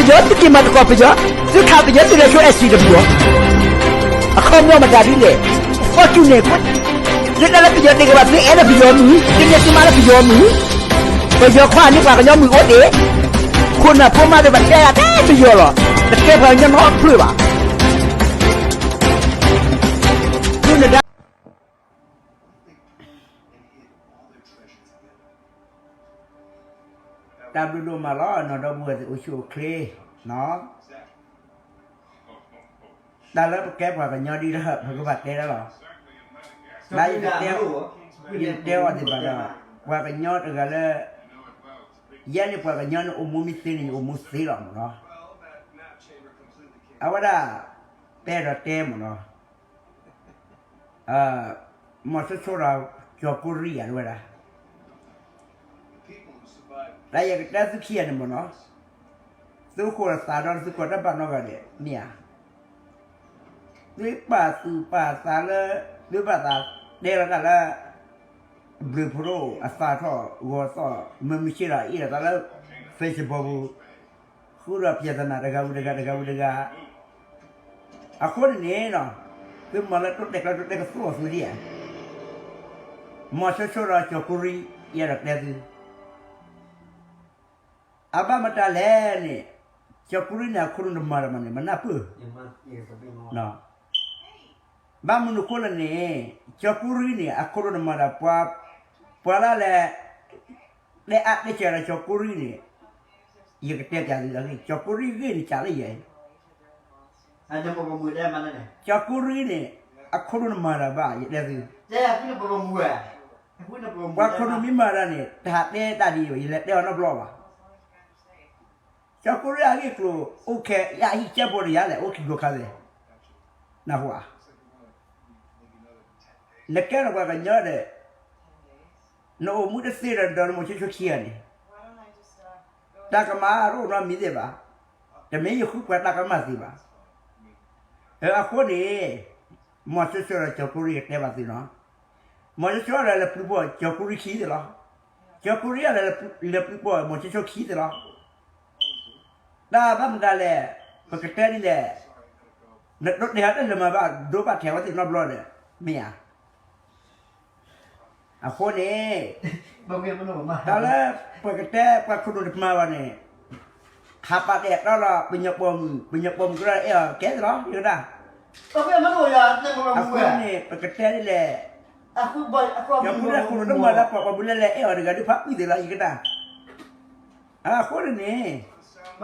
ယသုက့ၤမၤသကိးပယီၤ, သုခးပယီၤသုလဲၤဆိ S C W တပူၤ, အခီပညီမတၤဒ်လဲၣ်, ကီၢ်ကၠူၣ်န့ၣ်, သုတၢ်လၢပယီၤတ့ၢ်ကဘၣ် သုအဲၣ်ဒိးပယီၤမုၢ်, သုန့ၢ်သုမါလၢပယီၤမုၢ်, ပယီၤခွါန့ၢ်ပှၤကညီမုၢ်အိၣ်တ့ၢ်, ခိၣ်နၢ်ဖိမါသ့ၣ်တဖၣ်တဲဒၣ်တဲပယီၤလီၤ, တတဲပှၤကညီနီတဖျၢၣ်ဘၣ်. သုနဒါ တၢ်ဘျုးဒိၣ်မးလီၤ နီၢ်ဒီပုၢ်ဝဲၢ်သ့ၣ်အိၣ်ဆူၣ်အိၣ်ချ့, တၢ်လၢပကဲပှၤကညီဒ်လၢ ပကဘၣ်တဲဒၣ်လီၤ. ဘၣ်ယကတဲ, ယကတဲအီၤသ့ၣ်တဖၣ်ဒီး, ပှၤကညီတဂၤလၢ, ယဲန့ၣ်ပှၤကညီန့ၣ်အိၣ်မူမ့ၢ်သ့န့ၣ် ယအိၣ်မူသ့လီၤမ့ၢ်နီၤ. အဝဲဒၣ်, ပအဲၣ်ဒိးတဲမ့ၢ်နီၤ, မီၤဆိဆိဒီး ကၠီၤကူရံယၤတဝဲဒၣ်, တၢ်ယကတဲသုခံဂၤန့ၣ်မ့ၢ်နီၤ, သုဃိာ်သးဒီးသုကီၢ်တၢ်ဘၣ်နီတဂၤဒဲး မ့ၢ်ဧါ. သုပာ်သူၣ်ပာ်သးလၢ, သုဘၣ်သးတဲလီၤတၢ်လၢ ဘျုးဖှိၣ်ဒိၣ်အသးထီၣ်ဂီၤသီၣ် မုၢ်မုၢ်ဆ့ၣ်ဒီးအ့ၣ်လိာ်သးလၢ Facebook ပူၤ, ဃုဒီးပြဿနာတဂၤဝံၤတဂၤ တဂၤဝံၤတဂၤ, အဃိန့ၣ်န့ၣ်, သုမၤလၢတိတဲာ်ကျဲတိတဲာ်ကသိၣ်အီၤသုဒ်ဧါ. မီၤဆိဆိဒီးကၠီၤကူရံ, ယအဲၣ်ဒိးတဲသု အဘၣ်မတၤလဲၣ်န့ၣ်, ကၠီၤကူရံန့ၣ် အခိၣ်နူာ်တမၤဒီးမးန့ၣ် မနၢ်ပၢၢ်, ဘၣ်မနုၤအဃိလဲၣ်န့ၣ်, ကၠီၤကူရံန့ၣ် အခိၣ်နူာ်တမၤဒီးပှၤ, ပှၤလၢလဲၤ, တဲအါတဲစှၤဒီးကၠီၤကူရံန့ၣ်, ယကတဲပျးသုလီၤ, ကၠီၤကူရံဂ့ၢ်န့ၣ် ကးလၢယဲ, ကၠီၤကူရံန့ၣ်, အခိၣ်နူာ်တမၤဒီးဘၣ် ယတဲသု ပှၤခိၣ်နူာ်မ့ၢ်မၤတၢ်န့ၣ် တဟးတဲတၢ်ဒ်အံၤဘၣ် ယလဲၤတဲအီၤနီတဘျီဘၣ်. ကၠီၤကူရံအဂ့ၢ်ကျိၤ အိၣ်ခဲအဟံၣ်ကဲဖိတယၤလဲၣ် အိၣ်ခံဘျီခါလဲၣ်, နၢ်ဟူဧါ. နကဲထီၣ်ပှၤကညီဒီး, နအိၣ်မူတသ့ဒီး ဒီးနမိၤဆိဆိခံဂၤန့ၣ်, တၢ်ကမၣ်တအိၣ်နီတမံၤသ့ၣ်ဘၣ်, တမ့ၢ်ယဃုပှၤတၢ်ကမၣ်သ့ဘၣ်. အဃိန့ၣ်, မီၤဆိဆိဒီးကၠီၤကူရံကတဲဘၣ်သုနီၤ, မီၤဆိဆိဒီးလဲၤပျုၤပိာ်ကၠီၤကူရံခံသ့ၣ်လီၤ, ကၠီၤကူရံဒီးလဲၤပျုၤပိာ်မီၤဆိဆိခံသ့ၣ်လီၤ. တၢ်ဘၣ်မတၤလဲၣ်, ပကတဲဒ်လဲၣ်, နတိတဲာ်ဟးတလဲၤမၤဘၣ်ဒိဘၣ်ထဲးဝဲသ့ၣ်နီတဘျီဒီး, မ့ၢ်ဧါ. အဃိန့ၣ်, တၢ်လၢပကတဲပှၤခိၣ်နူာ်တမၤဘၣ်န့ၣ်, ဟးပာ်ဒဲးတီလီၤ ပညိၣ်ပိာ်မုၣ် ပညိၣ်ပိာ်မုၣ်ကရၢအဲၣ်အီၤကဲသ့ၣ်လီၤ ယကဒၣ်. အဃိန့ၣ် ပကတဲဒ်လဲၣ်, ကၠီၤကူရံခိၣ်နူာ်တမၤလၢပှၤ ပှၤဘူးလဲလဲၤအဲၣ်အီၤတဂၤဒုးဖးအုၣ်သ့ၣ်လီၤ ယကဒၣ်. အဃိန့ၣ်န့ၣ်, န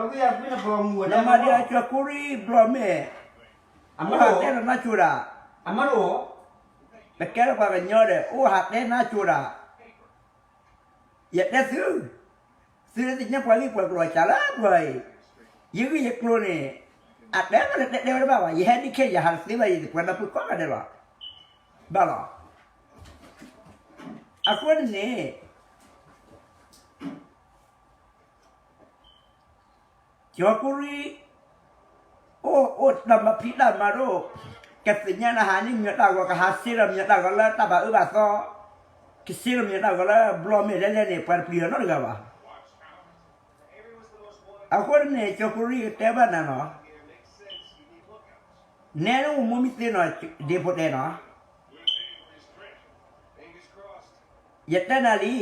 မၤဒ်အကၠီၤကူရံဘျီမ့ၢ်, အိၣ်ဟးတဲလီၤနါစိၤဒၣ်, ပကဲထီၣ်ပှၤကညီဒီး အိၣ်ဟးတဲနါစိၤဒၣ်, ယတဲသု, သုတသ့ၣ်ညါပှၤဂ့ၢ်ပှၤကျိၤအစှၤလၢပှၤအံၤ, ယဂ့ၢ်ယကျိၤန့ၣ်, အတဲမ့ၢ်လၢတဲတဲဝဲတဘၣ်ဘၣ် ယဟဲဒ်ခဲ ယဟးတသ့ဘၣ် ယသပှၢ်နၢ်ပၢၢ်ကိးဂၤဒဲးလီၤ. ဘၣ်လီၤ. အဃိန့ၣ်န့ၣ် ကၠီၤကူရံ, အိၣ်အိၣ်တၢ်မၤဖံးတၢ်မၤဒိၣ်, ကသ့ၣ်ညါနဟးန့ၢ်မညီတၢ်ဂီၤ ကဟးစ့ဒီးမညီတၢ်ဂီၤလၢတၢ်ဘၣ်အၢဘၣ်သီ, ကစ့ဒီးမညီတၢ်ဂီၤလၢဘျီမ့ၢ်လဲလဲန့ၣ် ပှၤတပျံၤအီၤနီတဂၤဘၣ်. အဃိန့ၣ် ကၠီၤကူရံကတဲဘၣ်နၤနီၤ, နဲနအိၣ်မူမ့ၢ်သ့နီၤ ဒ့ဖိတဲနီၤ, ယတဲနၤလံ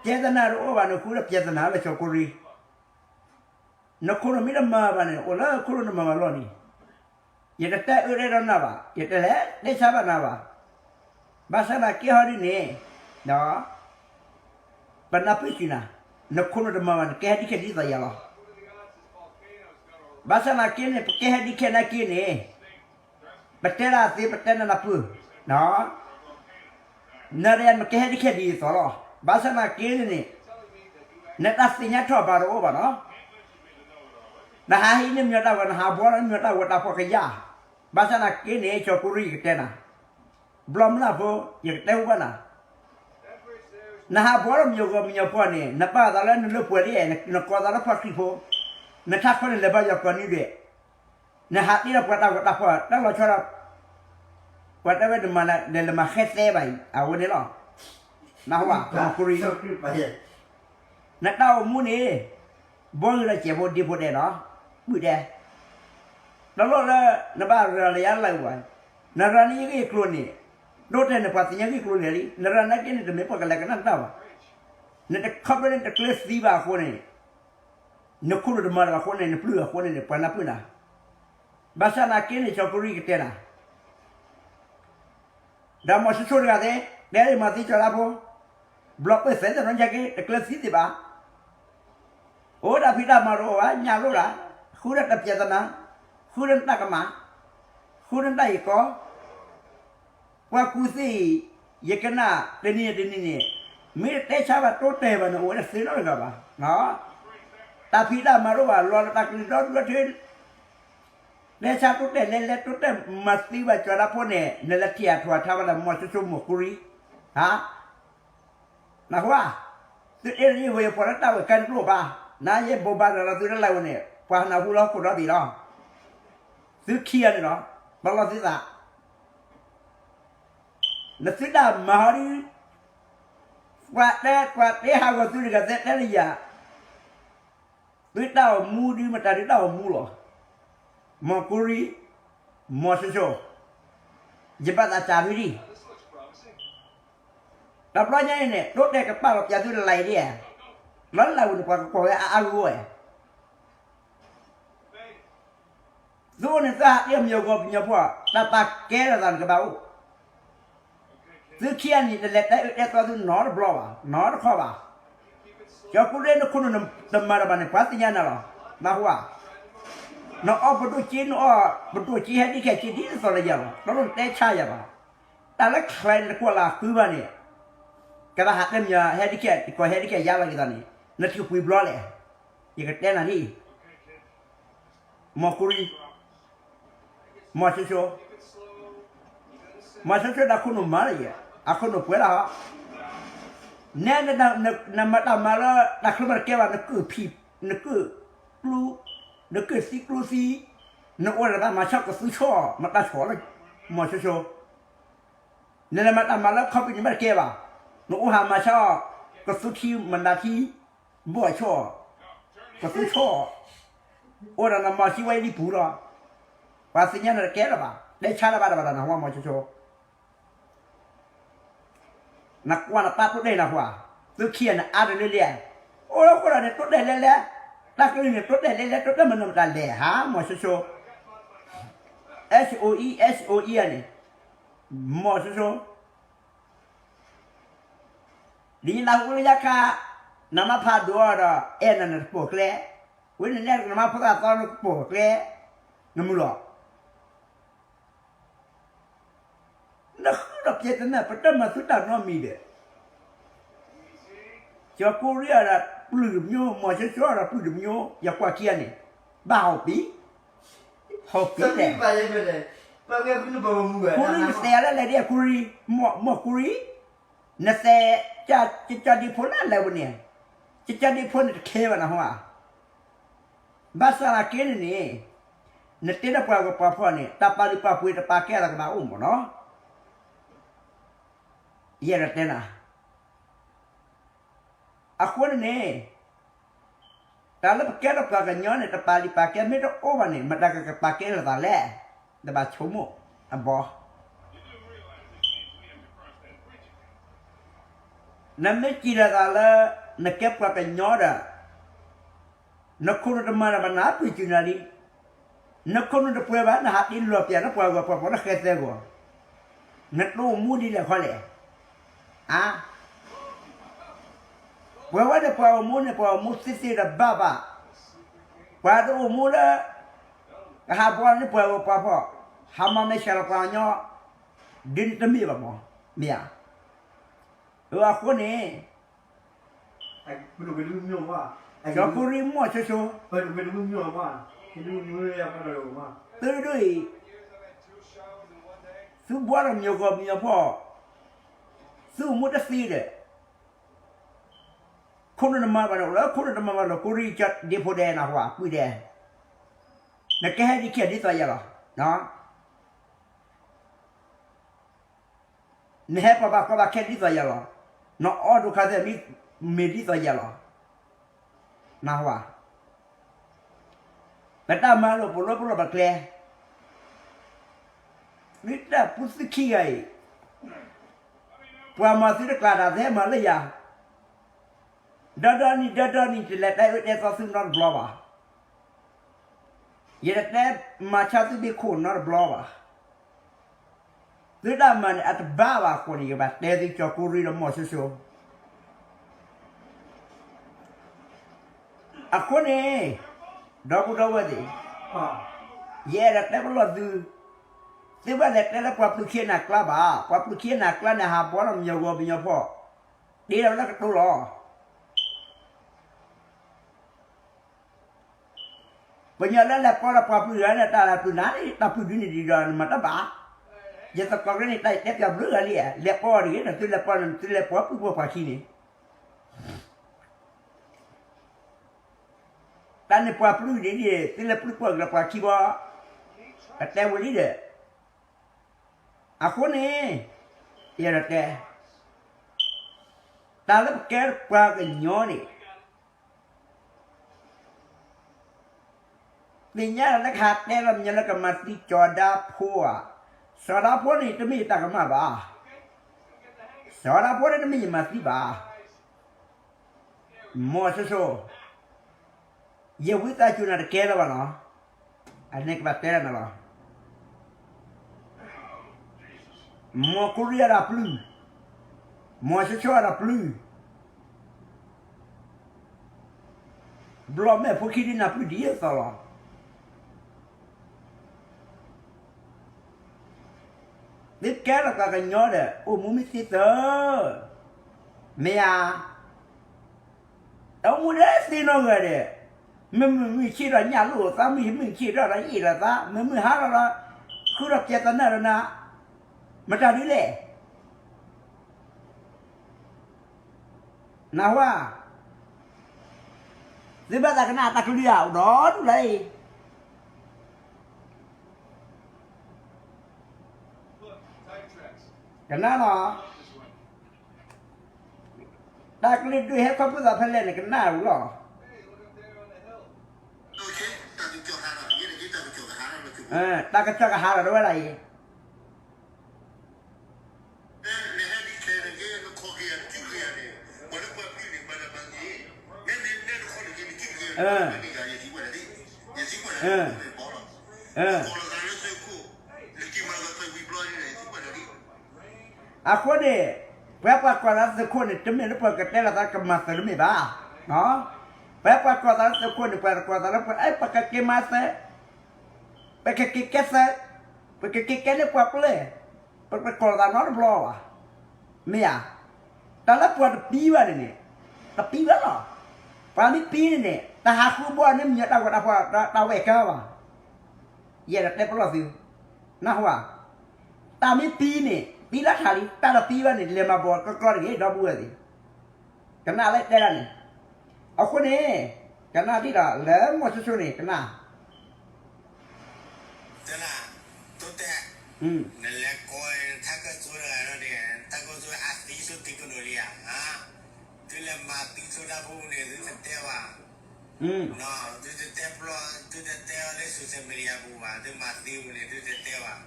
ပြဿနာတအိၣ်ဘၣ် နဃုလၢပြဿနာလၢကၠီၤကူရံ, နခိၣ်နူာ်မ့ၢ်တမၤဘၣ်န့ၣ် အိၣ်လၢခိၣ်နူာ်တမၤဘၣ်လီၤန့ၣ်, ယတတဲအၢတဲဒီးနၤဘၣ် ယတလဲၤတဲဆါဘၣ်နၤဘၣ်. ဘၣ်ဆၣ်သနာ်က့ဟီဒ်န့ၣ်, ပနၢ်ပၢၢ်စံးနၤ, နခိၣ်နူာ်တမၤဘၣ် နကဲဟဲဒ်ခဲဒ်သိးယၤလီၤ. ဘၣ်ဆၣ်သနာ်က့န့ၣ် ပကဲဟဲဒ်ခဲနာ်က့န့ၣ်, ပတဲဒၣ်သ့ ပတဲနၤနၢ်ပၢၢ်, နၤဒီးယၤ နကဲဟဲဒ်ခဲဒ်သိးလီၤ. ဘၣ်ဆၣ်သနာ်က့န့ၣ်, နတၢ်သ့ၣ်ညါထီၣ်ပာ်တအိၣ်ဘၣ်နီၤ. နဟးဟံးန့ၢ်မညီတၢ်ဂီၤ နဟးဘှီလၢမညီတၢ်ဂီၤတၢ်ဖှီၣ်ကယၢ်, ဘၣ်ဆၣ်သနာ်က့န့ၣ် ကၠီၤကူရံယကတဲနၤ, ဘျီမုၢ်လၢ်ဖိ ယကတဲဟူဘၣ်နၤ, နဟးဘှီလၢမညီဂီၤမညီဖှီၣ်န့ၣ် နပာ်သးလၢနလၢပှဲၤဒ်, နကိးသးလၢပှၤခရံာ်ဖိ, နထးခီန့ၣ်လဲၤဘါယွၤကိးနွံဒဲး, နဟးတ့ဒီးပှၤတၢ်ဂီၤတၢ်ဖှီၣ် တၢ်လီၤဆီဒီး ပှၤတဲဝဲနမၤလဲၤမၤဃဲသဲဘၣ်အံၤ အဝဲန့ၣ်လီၤ. နၢ်ဟူဧါ ကၠီၤကူရံ, နတၢ်အိၣ်မူန့ၣ် ဘီဂ့ၤဒီးစဲးဖိဒ့ဖိဒဲးနီၤ, ပုၢ်ဒဲး, တလိၣ်လၢ နဘၣ်ရၤလၢယၤလၢအဂီၢ်ဘၣ်, နရၤန့ၢ်ယဂ့ၢ်ကျိၤန့ၣ်, ဒိတဲာ်န့ၣ်ပှၤသ့ၣ်ညါဂ့ၢ်ကျိၤန့ၣ်လံ, နရၤနာ်က့န့ၣ် တမ့ၢ်ပှၤကလဲၤကနၣ်တၢ်ဘၣ်, နတခီဖျိန့ၣ်တကျၢၤသံဘၣ်အဃိန့ၣ်, နခိၣ်နူာ်တမၤတၢ်ဘၣ်အဃိန့ၣ် နပျုၢ်အဃိန့ၣ်န့ၣ် ပှၤနၢ်ပၢၢ်နၤ, ဘၣ်ဆၣ်နာ်က့န့ၣ် ကၠီၤကူရံကတဲနၤ ဒီးမီၤစိစိတဂၤသ့ၣ် တဲယမၤသံကၠီၤလါဖိ, ဘျီပၢၢ်သဲသ့ၣ်နီၢ်က့ တကျၢၤသံသ့ၣ်ဘၣ်, အိၣ်တၢ်ဖံးတၢ်မၤတအိၣ်ဘၣ် ညၣ်လိၣ်ဒၣ်, ဃုဒီးတၢ်ပြဿနာ, ဃုဒီးနတၢ်ကမၣ်, ဃုဒီးနတၢ်အံၤကီ, ပှၤကူသ့ၣ်အံၤ ယကနၣ်တနံၤတနံၤန့ၣ်, မ့ၢ်တတဲဆါဘၣ်တိတဲာ်ဘၣ်န့ၣ် အိၣ်ဝဲဒၣ်သ့နီတဂၤဘၣ်, တၢ်ဖံးတၢ်မၤတအိၣ်ဘၣ် လီၤလၢတၢ်ကလုၢ်ဒီဒူၣ်ဒီထၢ တဲဆါတိတဲာ်လဲၤလဲၤတိတဲာ်မၤသံဘၣ်ကၠီၤလါဖိန့ၣ် နလဲၤထံၣ်အထူအထါဘၣ်ဒီးမီၤစိစိမီၤကူရံ, ဟါ, နၢ်ဟူဧါ, သုတ့လၢယဟိယဖီလၢတၢ်ဝဲၢ်ကဲတကျိၣ်ဘၣ်, နယဲဘိးဘၣ်ရၤလီၤသုတလၢဝဲန့ၣ် ပှၤနၢ်ဟူလီၤခိၣ်ဒီဘ့ၣ်လီၤ, သုခံဂၤန့ၣ်လီၤ, ပလီၢ်သုသး နသုတၢ်မၤဟီဒု, ပှၤတဲ ပှၤတဲဟးဂီၤသုတဂၤသဲတဲလၢယၤ, သုတၢ်အိၣ်မူဒု မတၤဒုတၢ်အိၣ်မူလီၤ, မီၤကူရံ, မီၤစိစိ, ယဘၣ်သးစၢ်ဖုဒံး, တဘျီညါအံၤန့ၣ် တိတဲာ်ကပာ်လီၤပၠးသုလၢ်ဒ်ဧါ, လၢလၢ်ဝဲန့ၣ်ပှၤကကွၢ်ဝဲအါအါဂီၢ်ဂီၢ်ဧါ သုအိၣ်န့ၣ်သုဟးတ့ၢ်မံၤအဂီၢ်ပညီဖိ, တၢ်ပာ်ကဲလိာ်သးန့ၣ်ကဘၣ်အိၣ်, သုခံဂၤန့ၣ်တလဲၤတဲအၢတဲသီသုနီတဘျီဘၣ်, နီတခီဘၣ်, ကၠီၤကူရံနခိၣ်နူာ်တမၤတၢ်ဘၣ်န့ၣ် ပှၤသ့ၣ်ညါနၤလီၤ, နၢ်ဟူဧါ, နအီၣ်ပဒိၣ်က့ နအီၣ်ပဒိၣ်က့ ဟဲဒ်ခဲက့ဒ်သိးလၢယၤလီၤ, တလိၣ်နတဲဆါယၤဘၣ်, တၢ်လၢချဲန့ၣ်တကွၢ်လၢဃုဘၣ်န့ၣ်, ကဘၣ်ဟးတဲမံၤဟဲဒ်ခဲ ကီၢ်ဟဲဒ်ခဲယါလီၤက့ၤသးန့ၣ်, နထံၣ်ပှံၤဘျီလဲၣ်, ယကတဲနၤဒ်အံၤ မီၤကူရံ, မီၤစိစိ, မီၤစိစိဒီးအခိၣ်နူာ်မၤလၢယဲ, အခိၣ်နူာ်ပှဲၤလီၤဟီ, နဲ နမၤတၢ်မၤလၢတၢ်ချၢမၤတကဲဘၣ် နကုၢ်ဖံး, နကုၢ်ကျူ, နကုၢ်သံကျူသံ, နအိၣ်ဒီးတၢ်မၤဆီၣ်ကသူဆီၣ် မတၤဆီၣ်လၢ, မီၤစိစိ နလဲၤမၤတၢ်မၤလၢ company မ့ၢ်တကဲဘၣ်, နအိၣ်ဟးမၤဆါအီၤ, ကသူထံမနၤထံ, ဘီၣ်ဆီၣ်, ကသူဆီၣ်, အိၣ်ဒီးနမၤစံဝဲလံပူၤလီၤ, ပှၤသ့ၣ်ညါနတကဲလၢၤဘၣ်, တဲဆါလၢၤဘၣ်တဘၣ်ဒီးနဟူမီၤဆိဆိ, နကွၢ်နပၢ်တိတဲာ်နဟူဧါ, သုခံဂၤန့ၣ်အါတလၢလံဧါ, အိၣ်လၢဃိဒီးန့ၣ်တိတဲာ်လဲလဲ, တၢ်ကလုၢ်န့ၣ်တိတဲာ်လဲလဲ တိတဲာ်မနုၤမတၤလဲၣ် ဟါ မီၤဆိဆိ SOE SOE အန့ၣ်, မီၤဆိဆိ, ဒ်နဟူလၢညါခါ, နမါဖးဒိၣ်အီၤဒီး အဲၣ်နၤနတပိာ်ကျဲ, ဝဲန့ၣ်န့ၣ်နမါဖိသၣ်သီနကပိာ်ကျဲ, နမုာ်လီၤ, နဃုဒီးပျဲတနၢ် ပတၢ်မၤသုတၢ်နီတမံၤဒီး ကၠီၤကိရံအီၤဒီးပျုၢ်တမျိုး, မီၤဆိဆိအီၤဒီးပျုၢ်တမျိုး, ယကွၢ်ခံဂၤန့ၣ်, ဘၣ်ဟီၣ်ပံၤ, ဟီၣ်ပံၤလဲၣ်, ကိရံနသဲးလၢလဲၤဒ်အကိရံ, မီၤကိရံ, နသဲး, ကၠီၤဒံဖိလၢလဲၤဝဲန့ၣ်, ကၠီၤဒံဖိန့ၣ်တခဲဘၣ်နဟူဧါ, ဘၣ်ဆၣ်သနာ်က့န့ၣ်န့ၣ်, နတဲဒီးပှၤဂီၤပှၤဖီၣ်န့ၣ် တၢ်ပာ်လုၢ်ပာ်ပှ့ၤတပာ်ကဲအသးကဘၣ်အိၣ်မးနီၤ, ယအဲၣ်ဒိးတဲနၤ, အဃိန့ၣ်န့ၣ်, တၢ်လၢပကဲထီၣ်ပှၤကညီန့ၣ် တပာ်လုၢ်ပာ်ကဲမ့ၢ်တအိၣ်ဘၣ်န့ၣ် မတၤကကပာ်ကဲလိာ်သးလဲၣ်, တဘၣ်ဆိကမိၣ်အဘီ နမ့ၢ်စံးလိာ်သးလၢ နကဲပှၤကညီဒီး နခိၣ်နူာ်တမၤတၢ်ဘၣ် နဟးပျံၤစူၢ်နၤလံ, နခိၣ်နူာ်တပှဲၤဘၣ် နဟးတ့လီၤပျၢၤလၢပှၤဂီၤပှၤဖီၣ်လၢဃဲသဲဂီၤ, နတအိၣ်မူဒ်လဲၣ်ခီလဲၣ်, အါ ပှၤဝဲန့ၣ်ပှၤအိၣ်မူန့ၣ် ပှၤအိၣ်မူသ့သ့ဒီးဘၣ်ဘၣ်, ပှၤတအိၣ်မူလၢ ကဟးဘီန့ၢ်ပှၤဂီၤပှၤဖီၣ်, ဟးမၤမဲာ်ဆှးလီၤပှၤကညီ, ဒ်န့ၣ်တမ့ၢ်ဘၣ်မး, မ့ၢ်ဧါ, အဃိန့ၣ် ကၠီၤကိရံမီၢ်ဆိဆိ, သုဒိၣ်အံၤ, သုဘှီလၢမံၤဂီၤမံၤဖီၣ်, သုအိၣ်မူတသ့ဒီး ခိၣ်နူာ်တမၤဘၣ်ဒီး အိၣ်လၢခိၣ်နူာ်တမၤဘၣ်ဒီး ကိရံကၠီၤဒံဖိဒဲးနဟူဧါ ပုၢ်ဒဲး, နကဟဲဒ်ခံဂၤဒ်သိးယၤလီၤ, နဟဲပှၤဘၣ်ကီဘၣ်ခဲဒ်သိးယၤလီၤ, နအီၣ်ဒိးခါသ့ၣ်မံၤမ့ၢ်ဒ်သိးယၤလီၤ, နဟူဧါ ပတၢ်မၤလိာ်ပလိပလိာ်ပကျဲ, သုတၢ်ပူသုခံဂၤအံၤ, ပှၤမၤသုတကျးတၢ်သဲမၤလၢယၤ, ဒီဒီနံၤ ဒီဒီနံၤ တလဲၤတဲအၢတဲသီသုနီတဘျီဘၣ်. ယတတဲမၤဆါသုဘ့ၣ်ခိၣ်နီတဘျီဘၣ်. သုတၢ်မၤန့ၣ် အတဘၣ်ဘၣ်အဃိန့ၣ် ယကဘၣ်တဲသုကၠီၤကိရံဒီးမိၢ်ဆိဆိ အဃိန့ၣ်, ဒီပုၢ်ဒီဝဲၢ်သ့ၣ်, ယအဲၣ်ဒိးတဲပလီၢ်သု, သုဘၣ်လဲၤတဲလၢပှၤပျုၢ်ခံနၤကျါဘၣ်. ပှၤပျုၢ်ခံနၤကျါန့ၣ် ဟးဘီဒီးမညီဂီၤမညီဖီ, တ့ဒီးလၢကတိၤလီၤ. ပညီလၢလဲၤပီဒီးပှၤပျုၢ်တဂၤန့ၣ် တၢ်ပျုၢ်နၤန့ၣ် တၢ်ပျုၢ်ဒုန့ၣ်ဒံးဒီးနမၤတၢ်ဘၣ်. ယသကိးကရၢန့ၣ် တၢ်ယတဲပျးဘျုးဂၤလံ, လဲၤပီတဂ့ၤဒီး သုလဲၤပီန့ၣ် သုလဲၤပှၤပျုၢ်ပှၤပှၤခံန့ၣ် တၢ်န့ၣ်ပှၤပျုၢ်ဒ်န့ၣ် သုလဲၤပျုၢ်ပှၤကလၢပှၤခံဘီ, ပတဲဝံၤလံဒီး, အဃိန့ၣ်, ယအဲၣ်ဒိးတဲ, တၢ်လၢပကဲပှၤကညီန့ၣ် သ့ၣ်ညါလၢကဟးတဲလီၤမညီလၢကမၤသံစီၤဒၤဖိဧါ, စီၤဒၤဖိန့ၣ် တမ့ၢ်ယတၢ်ကမၣ်ဘၣ်. စီၤဒၤဖိန့ၣ်တမ့ၢ်ယမၤသံဘၣ်. မိၢ်ဆိဆိ, ယဝံသးစူၤနၤတကဲလၢၤဘၣ်နီၤ, အန့ၣ်ကဘၣ်တဲဒၣ်နၤလီၤ. မိၢ်ကူရံအတၢ်ပျုၢ်, မိၢ်ဆိဆိအတၢ်ပျုၢ်, ဘျီမဲာ်ဖိခံဒ်နၢ်ပျုၢ်ဒ်သိးလီၤ. သုကဲထီၣ်ပှၤကညီဒီး အိၣ်မူမ့ၢ်သ့သၢ, မ့ၢ်ဧါ. တအိၣ်မူဒီးသ့နီတဂၤဒီး, မုၢ်မုၢ်ဆ့ၣ်ဒီးညၣ်လိၣ်သး, မုၢ်မုၢ်ဆ့ၣ်ဒီးယံာ်ဒီးသး, မုၢ်မုၢ်ဟါဒီး ဃုဒီးပျဲသနၢၣ်ဒီးနၤ, မတၤဒုလဲၣ်. နၢ်ဟူဧါ, သုဘၣ်သးကနၣ်တၢ်ကလုၢ်ဧါ အိၣ်ဒီဒူၣ်လၢအံၤ, ကနၣ်လီၤ. တၢ်ကလုၢ်ဒုးဟဲခီဖျိသးဖဲလဲၣ်န့ၣ် ကနၣ်ဝံၤလီၤ. တၢ်ကစီၣ်ကဟးလီၤတဝဲဒၣ်အံၤ, အဃိန့ၣ်, ပှၤပှၤကွၢ်သးသုးခိၣ်န့ၣ် တမ့ၢ်လၢပှၤကတဲလီၤသးကမၤသုးတမ့ၢ်ဘၣ်. ပှၤပှၤကွၢ်သးလၢသုးခိၣ်န့ၣ် ပှၤတကွၢ်သးလၢပှၤ အဲ ပကက့ၤမၤသုး, ပကက့ၤကဲသုး, ပကက့ၤကဲန့ၢ်ပှၤပျဲၢ်, ပတကွၢ်သးနီတဘျီဘၣ်. မ့ၢ်ဧါ, တၢ်လၢပှၤတပံဘၣ်န့ၣ်န့ၣ်, တပံဘၣ်လီၤ. ပှၤမ့ၢ်ပံန့ၣ်န့ၣ် တဟးဃုဘီန့ၢ်မညီတၢ်ဂီၤတၢ်ဖီၣ်တၢ်ဝဲၢ်ကါဘၣ်. ယအဲၣ်ဒိးတဲပလီၢ်သု, နၢ်ဟူဧါ, တၢ်မ့ၢ်ပံန့ၣ် ပံလၢထးလံ, တၢ်တပံဘၣ်န့ၣ် လဲၤမၤဘီကကျီတဂ့ၤ ဒီပုၢ်ဝဲၢ်သ့ၣ်, ကနၣ်လၢတဲဒၣ်န့ၣ်, အဃိန့ၣ်, ကနၣ်ဒ်ဒီးလၢမိၢ်ဆိဆိန့ၣ် ကနၣ် တလၢ, တိတဲ, နလဲၤကိးထါကၢၢ်စိတဂၤဒီးန့ၣ် ထါကၢၢ်စိအသံစိသံကနိးလံဧါ, သုလဲၤမၤသံစိတၢ်ဖိန့ၣ် သုတတဲဘၣ်, သုတတဲပျီ, သုတတဲအီၤလၢ social media ပူၤဘၣ်, သုမၤသံပူၤန့ၣ် သုတတဲဘၣ်,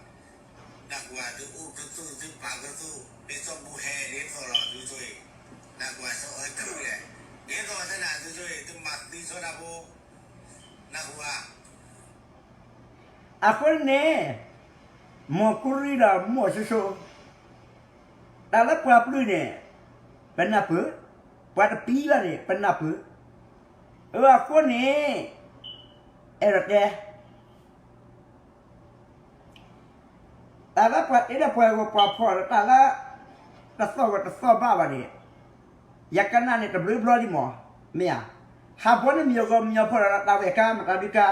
နၢ်ဟူဧါ, သုအိၣ်ကသူၣ် သုပာ်ကသူၣ် ဒ်သိးဘူးဟဲဒ်သိးလီၤ သုဆိၣ်ဂ့ၤ, နၢ်ဟူဧါ, စီၤအၢကလုၢ်လဲၣ်, ဒ်သိးသနာ် သုဆိၣ်ဂ့ၤ သုမၤသံစိတၢ်ဖိ, နၢ်ဟူဧါ အဃိန့ၣ်, မိၢ်ကူရံဒီးမိၢ်ဆိဆိ, တၢ်လၢပှၤပျုၢ်န့ၣ်, ပနၢ်ပၢၢ်, ပှၤတပံဘၣ်န့ၣ် ပနၢ်ပၢၢ်, အဃိန့ၣ်, အဲၣ်ဒိးတဲ တၢ်လၢပှၤတ့ဒီးပှၤဂီၤပှၤဖီၣ်ဒီးတၢ်လၢ တသီၣ်ဂီၤတသီၣ်ဘၣ်ဘၣ်န့ၣ်, ယကနၣ်န့ၣ်တဘျုးဘျီလံမး, မ့ၢ်ဧါ, ဟးဘီန့ၢ်မညီဂီၤမညီဖီၣ်ဒီးတၢ်ဝဲၢ်ကါ မတၤဒုးကါ,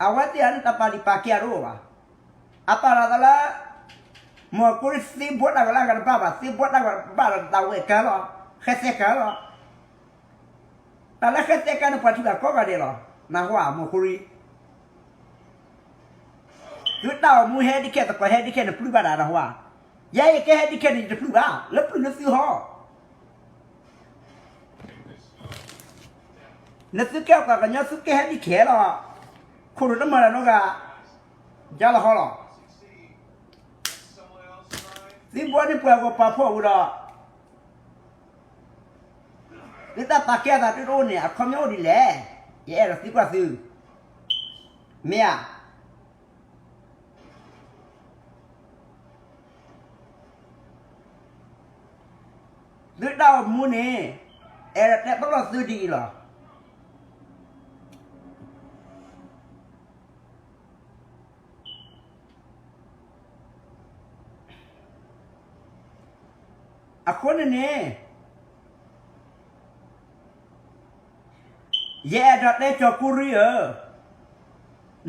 အဝဲသ့ၣ်အန့ၣ်တၢ်ပာ်ဒံးပာ်ကဲအတအိၣ်ဘၣ်, အပာ်လီၤသးလၢ မိၢ်ကူရံသ့ဘီတၢ်ဂီၤလၢအဂၤတဘၣ်ဘၣ်, သ့ဘီတၢ်ဂီၤတဘၣ်ဒီးတၢ်ဝဲၢ်ကါလီၤ, ဃဲသဲကါလီၤ. တၢ်လၢဃဲသဲကါန့ၣ် ပှၤထံၣ်ဘၣ်ကိးဂၤဒဲးလီၤ, နၢ်ဟူဧါ မိၢ်ကူရံ, သုတၢ်အိၣ်မူဟဲဒ်ခဲ သကိးဟဲဒ်ခဲန့ၣ်ပျုၢ်ဘၣ်ဒၣ်နၢ်ဟူဧါ, ယဲယကဲဟဲဒ်ခဲန့ၣ် ယတပျုၢ်ဘၣ်, လၢပျုၢ်လၢသုဟီၣ် နသုကဲပှၤကညီ သုကဲဟဲဒ်ခဲလီၤ. ခိၣ်နူာ်တမၤတၢ်နီတဂၤ, ကလီၤဟီလီၤ. သုဘှီန့ၢ်ပှၤဂီၤပှၤဖှီၣ်ဝံၤဒီး, သုတၢ်ပာ်ကဲအသးသုတအိၣ်န့ၣ် အခီပညီအိၣ်ဒ်လဲၣ်. ယအဲၣ်ဒိးသံကွၢ်သု, မ့ၢ်ဧါ. သုတၢ်အိၣ်မူန့ၣ် အဲၣ်ဒိးတဲပလီၢ်သုဒ်အံၤလီၤ. အဃိန့ၣ်န့ၣ် ယအဲၣ်ဒိးတဲကၠီၤကူရံဧၢ,